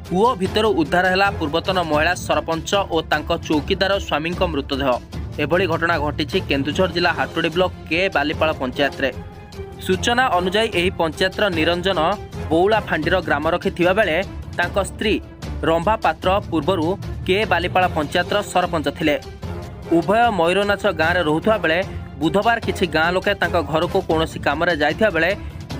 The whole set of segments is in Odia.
କୂଅ ଭିତରୁ ଉଦ୍ଧାର ହେଲା ପୂର୍ବତନ ମହିଳା ସରପଞ୍ଚ ଓ ତାଙ୍କ ଚୌକିଦାର ସ୍ୱାମୀଙ୍କ ମୃତଦେହ। ଏଭଳି ଘଟଣା ଘଟିଛି କେନ୍ଦୁଝର ଜିଲ୍ଲା ହାଟୋଡ଼ି ବ୍ଲକ କେ ବାଲିପାଳ ପଞ୍ଚାୟତରେ। ସୂଚନା ଅନୁଯାୟୀ ଏହି ପଞ୍ଚାୟତର ନିରଞ୍ଜନ ବଉଳା ଫାଣ୍ଡିର ଗ୍ରାମରକ୍ଷୀ ଥିବାବେଳେ ତାଙ୍କ ସ୍ତ୍ରୀ ରମ୍ଭା ପାତ୍ର ପୂର୍ବରୁ କେ ବାଲିପାଳ ପଞ୍ଚାୟତର ସରପଞ୍ଚ ଥିଲେ। ଉଭୟ ମୟୂରନାଚ ଗାଁରେ ରହୁଥିବା ବେଳେ ବୁଧବାର କିଛି ଗାଁ ଲୋକେ ତାଙ୍କ ଘରକୁ କୌଣସି କାମରେ ଯାଇଥିବା ବେଳେ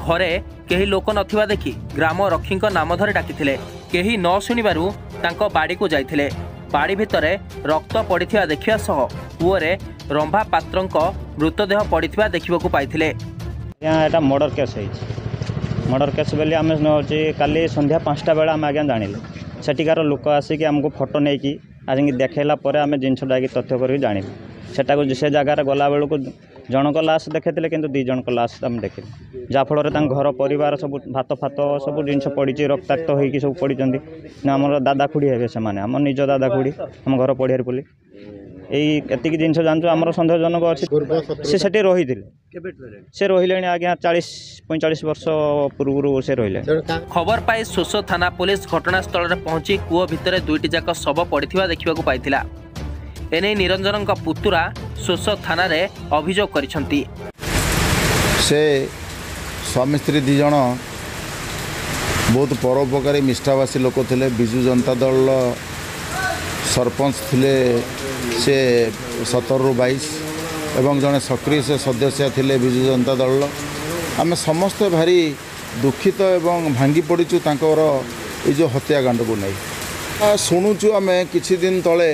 ଘରେ କେହି ଲୋକ ନଥିବା ଦେଖି ଗ୍ରାମ ରକ୍ଷୀଙ୍କ ନାମ ଧରି ଡାକିଥିଲେ। କେହି ନ ଶୁଣିବାରୁ ତାଙ୍କ ବାଡ଼ିକୁ ଯାଇଥିଲେ। ବାଡ଼ି ଭିତରେ ରକ୍ତ ପଡ଼ିଥିବା ଦେଖିବା ସହ କୂଅରେ ରମ୍ଭା ପାତ୍ରଙ୍କ ମୃତଦେହ ପଡ଼ିଥିବା ଦେଖିବାକୁ ପାଇଥିଲେ। ଆଜ୍ଞା, ଏଇଟା ମର୍ଡ଼ର କେସ୍ ହେଇଛି। ମର୍ଡ଼ର କେସ୍ ବୋଲି ଆମେ ହେଉଛି କାଲି ସନ୍ଧ୍ୟା 5ଟା ବେଳେ ଆମେ ଆଜ୍ଞା ଜାଣିଲୁ। ସେଠିକାର ଲୋକ ଆସିକି ଆମକୁ ଫଟୋ ନେଇକି ଆସିକି ଦେଖେଇଲା ପରେ ଆମେ ଜିନିଷଟା ତଥ୍ୟ କରିକି ଜାଣିଲୁ। ସେଟାକୁ ସେ ଜାଗାରେ ଗଲାବେଳକୁ ଜଣଙ୍କ ଲାଶ ଦେଖେଇଥିଲେ, କିନ୍ତୁ 2 ଜଣଙ୍କ ଲାଶ ଆମେ ଦେଖିଲୁ। ଯାହାଫଳରେ ତାଙ୍କ ଘର ପରିବାର ସବୁ ଭାତ ଫାତ ସବୁ ଜିନିଷ ପଡ଼ିଛି, ରକ୍ତାକ୍ତ ହେଇକି ସବୁ ପଡ଼ିଛନ୍ତି। ନା ଆମର ଦାଦା ଖୁଡ଼ି ହେବେ ସେମାନେ, ଆମ ନିଜ ଦାଦା ଖୁଡ଼ି, ଆମ ଘର ପଡ଼ିଆରେ ବୋଲି ଏଇ ଏତିକି ଜିନିଷ ଜାଣିଛୁ। ଆମର ସନ୍ଦେହଜନକ ଅଛି, ସେ ସେଠି ରହିଥିଲେ। ସେ ରହିଲେଣି ଆଜ୍ଞା 40 45 ବର୍ଷ ପୂର୍ବରୁ ସେ ରହିଲେ। ଖବର ପାଇ ସୋସୋ ଥାନା ପୋଲିସ ଘଟଣାସ୍ଥଳରେ ପହଞ୍ଚି କୂଅ ଭିତରେ ଦୁଇଟି ଯାକ ଶବ ପଡ଼ିଥିବା ଦେଖିବାକୁ ପାଇଥିଲା। ଏନେଇ ନିରଞ୍ଜନଙ୍କ ପୁତୁରା ସୋସୋ ଥାନାରେ ଅଭିଯୋଗ କରିଛନ୍ତି। ସେ ସ୍ୱାମୀ ସ୍ତ୍ରୀ 2 ଜଣ ବହୁତ ପରୋପକାରୀ ମିଷ୍ଟାଭାଷୀ ଲୋକ ଥିଲେ। ବିଜୁ ଜନତା ଦଳର ସରପଞ୍ଚ ଥିଲେ ସେ 17ରୁ 22 ଏବଂ ଜଣେ ସକ୍ରିୟ ସେ ସଦସ୍ୟ ଥିଲେ ବିଜୁ ଜନତା ଦଳର। ଆମେ ସମସ୍ତେ ଭାରି ଦୁଃଖିତ ଏବଂ ଭାଙ୍ଗି ପଡ଼ିଛୁ ତାଙ୍କର ଏଇ ଯେଉଁ ହତ୍ୟାକାଣ୍ଡକୁ ନେଇ। ଶୁଣୁଛୁ ଆମେ କିଛି ଦିନ ତଳେ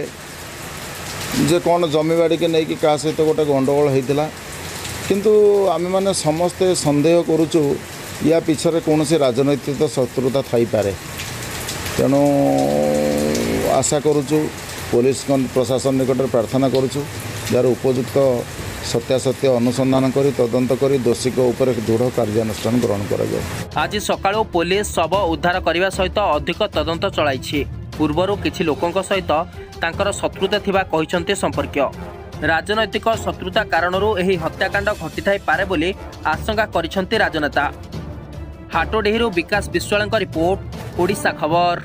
ଯେ କ'ଣ ଜମିବାଡ଼ିକି ନେଇକି କାହା ସହିତ ଗୋଟେ ଗଣ୍ଡଗୋଳ ହେଇଥିଲା, କିନ୍ତୁ ଆମେମାନେ ସମସ୍ତେ ସନ୍ଦେହ କରୁଛୁ ୟା ପିଛରେ କୌଣସି ରାଜନୈତିକ ଶତ୍ରୁତା ଥାଇପାରେ। ତେଣୁ ଆଶା କରୁଛୁ, ପୋଲିସ ପ୍ରଶାସନ ନିକଟରେ ପ୍ରାର୍ଥନା କରୁଛୁ ଯାହାର ଉପଯୁକ୍ତ ସତ୍ୟାସତ୍ୟ ଅନୁସନ୍ଧାନ କରି ତଦନ୍ତ କରି ଦୋଷୀଙ୍କ ଉପରେ ଦୃଢ଼ କାର୍ଯ୍ୟାନୁଷ୍ଠାନ ଗ୍ରହଣ କରାଯାଉ। ଆଜି ସକାଳୁ ପୋଲିସ ଶବ ଉଦ୍ଧାର କରିବା ସହିତ ଅଧିକ ତଦନ୍ତ ଚଳାଇଛି। ପୂର୍ବରୁ କିଛି ଲୋକଙ୍କ ସହିତ ତାଙ୍କର ଶତ୍ରୁତା ଥିବା କହିଛନ୍ତି ସମ୍ପର୍କୀୟ। ରାଜନୈତିକ ଶତ୍ରୁତା କାରଣରୁ ଏହି ହତ୍ୟାକାଣ୍ଡ ଘଟିଥାଇପାରେ ବୋଲି ଆଶଙ୍କା କରିଛନ୍ତି ରାଜନେତା। ହାଟଡିହିରୁ ବିକାଶ ବିଶ୍ୱାଳଙ୍କ ରିପୋର୍ଟ, ଓଡ଼ିଶା ଖବର।